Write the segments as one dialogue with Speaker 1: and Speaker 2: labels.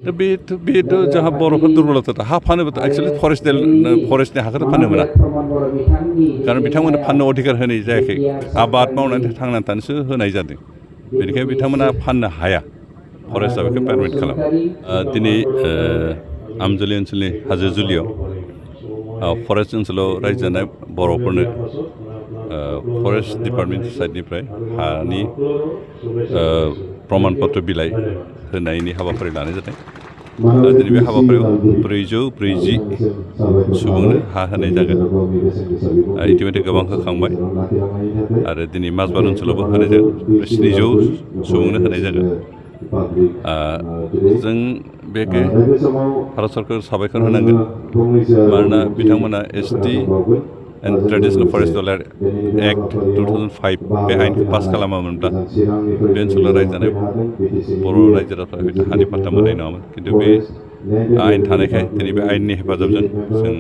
Speaker 1: दा बेथ' जोंहा बर'फोर दुरबलता हा फानोबाथ' एक्चुअलि फरेस्टनि हाखौथ' फाननो मोना खारन बिथांमोननो फाननो अधिकार होनाय जायाखै आबाद मावनानै थांनानै थानोसो होनाय जादों बेनिखायनो बिथांमोना फाननो हाया फरेस्टआ बेखौ पारमिट खालामो दिनै आमजुलि ओनसोलनि हाजो जुलियाव फरेस्ट ओनसोलाव रायजो जानाय बर'फोरनो फरेस्ट डिपार्टमेन्ट साइडनिफ्राय हानि प्रमाण पत्र बिलाइ होनायनि हाबाफारि लानाय जादों दिनै बे हाबाफारियाव 440 सुबुंनो हा होनाय जागोन इतिमধ্যे गोबां होखांबाय आरो दिनै माजबाद ओनसोलावबो होनाय जागोन 700 सुबुंनो होनाय जागोन जों बेखौ भारत सरकारखौ साबायखर होनांगोन मानोना बिथांमोना ST and traditional forest act 2005 बे आइनखौ पास खालामामोनब्ला बे ओनसोलाव रायजो जानाय बर' रायजो राजाफ्रा हानि पाट्टा मोननाय नङामोन खिन्थु बे आइन थानायखाय दिनै बे आइननि हेफाजाबजों जों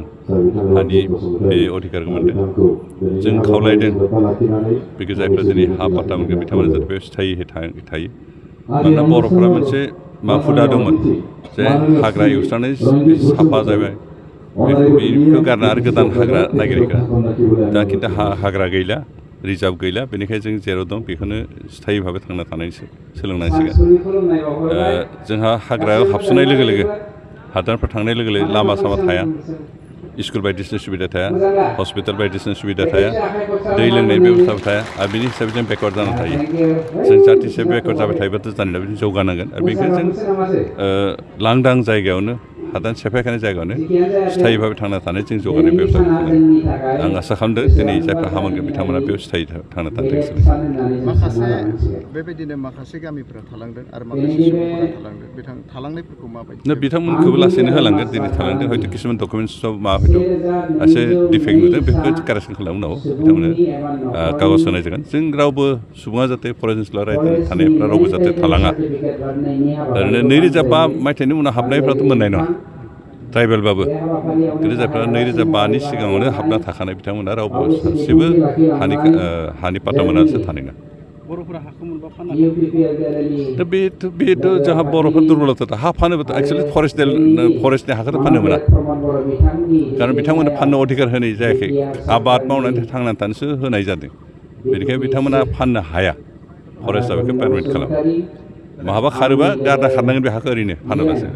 Speaker 1: हानि बे अधिकारखौ मोनदों जों खावलायदों बेखौ जायफ्रा दिनै हा पाट्टा मोनगोन बिथांमोना जाहाथे बे स्थायियै थायो मानोना बर'फोरा मोनसे हुदा दंमोन जे हाग्रा एवस्रांनानै साफा जाबाय बेखौ गारना आरो गोदान हाग्रा नागिरग्रा दा खिन्थु हाग्रा गैला रिजार्भ गैला बेनिखायनो जों जेराव दं बेखौनो स्थायि भाबै थांना थानाय सोलोंनांसिगोन जोंहा हाग्रायाव हाबसोनाय लोगो लोगो हादानफ्राव थांनाय लोगो लोगो लामा सामा थाया स्कुल बायदिसिना सुबिदा थाया हस्पिटाल बायदिसिना सुबिदा थाया दै लोंनाय बेबस्थाबो थाया आरो बिनि हिसाबै जों बेकवार्ड जानानै थायो जों जाथि हिसाबै बेकवार्ड जाबाय थायोबाथ' जानाय बिदिनो जौगानांगोन आरो बेनिखायनो जों लांदां जायगायावनो हादान सेफायखानाय जायगायावनो स्थायि भाबै थांना थानाय जों जौगानाय बेबस्था खालामगोन आं आसा खालामदों दिनै जायफ्रा हा मोनगोन बिथांमोना बेयाव स्थायि थांना थानो
Speaker 2: माखासे बेबायदिनो माखासे गामिफोरा थालांदों आरो माखासे सुबुंफोरा थालांदों थालांनायफोरखौ माबायदि
Speaker 1: बिथांमोनखौबो लासैनो होलांगोन दिनै थालांदों हयथ' किसुमान डकुमेन्टसआव माबा हयथ' एसे डिफेक्ट नुदों बेखौ कारेक्सन खालामनो उनाव बिथांमोननो कागज होनाय जागोन जों रावबो सुबुङा जाहाथे फरेस्ट ओनसोलाव रायजो थानायफ्रा रावबो जाहाथे थालाङा ओरैनो 2005 मायथाइनि उनाव हाबनायफ्राथ' मोननाय नङा ट्राइबेलबाबो खिन्थु जायफ्रा 2005नि सिगाङावनो हाबना थाखानाय बिथांमोना रावबो सासेबो हानि पाट्टा मोनासो थानाय नङा दा बेथ' जोंहा बर'फोर दुरबलता हा फानोबाथ' एक्चुअलि फरेस्टनि हाखौथ' फाननो मोना खारन बिथांमोननो फाननो अधिकार होनाय जायाखै आबाद मावनानै थांनानै थानोसो होनाय जादों बेनिखायनो बिथांमोना फाननो हाया फरेस्टआ बेखौ पारमिट खालामो महाबा खारोबा गारना खारनांगोन बे हाखौ ओरैनो फानोब्लासो